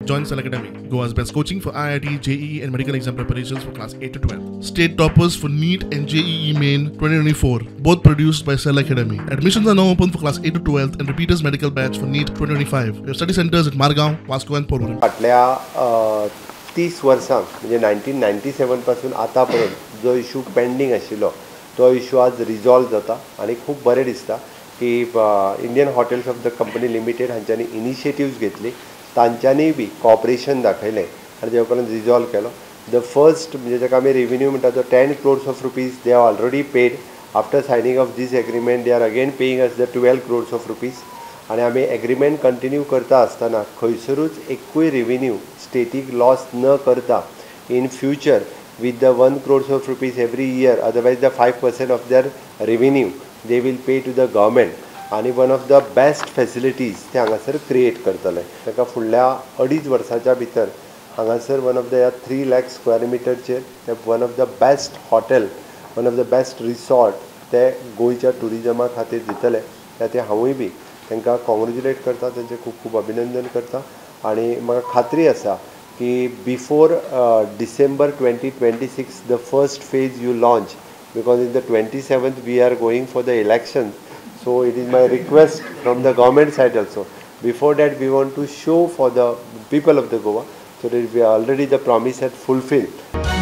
Join Cell Academy, Goa's best coaching for IIT, JEE and medical exam preparations for class 8 to 12. State toppers for NEET and JEE Main 2024, both produced by Cell Academy. Admissions are now open for class 8 to 12 and repeaters medical batch for NEET 2025. We have study centers at Margao, Vasco and Porvorim. फाटल्या 30 वर्सां म्हणजे 1997 पासून आतां पर्यंत जो issue pending आशिल्लो तो issue आज रिजॉल्व जाता आनी खूब बरें दिसता की Indian Hotels of the Company Limited हांच्यांनी इनिशिएटिव्स घेतली, तांच्यांनीय बी कॉपरेशन दाखयलें आनी ते उपरांत रिजॉल्व केलो. The first म्हणजे जाका आमी रेविन्यू म्हणटा तो 10 crores of rupees they are already paid. After signing of this agreement they are again paying us the 12 crores of rupees. आनी आमी एग्रीमेंट कंटिन्यू करता आसतना खंयसरूच एकूय रेविन्यू स्टेटीक लॉस न करता in future with the 1 crores of rupees every year, otherwise the 5% of their revenue they will pay to the government. आनी one of the best facilities ते हांगासर क्रिएट करतले. ताका फुडल्या 2.5 वर्साच्या भितर हांगासर वन ऑफ the ह्या 3 लाख स्क्वेअर मिटरचेर ते one of the best hotel, one of the best resort ते गोंयच्या ट्युरिजमा खातीर दितले. त्या खातीर हांवूय बी तांकां कॉंग्रेच्युलेट करता, तांचें खूब खूब अभिनंदन करता आनी म्हाका खात्री आसा की before December 2026 the first phase you launch, because in the 27th we are going for the election. So it is my request from the government side also, before that we want to show for the people of the Goa, so that we already the promise had fulfilled.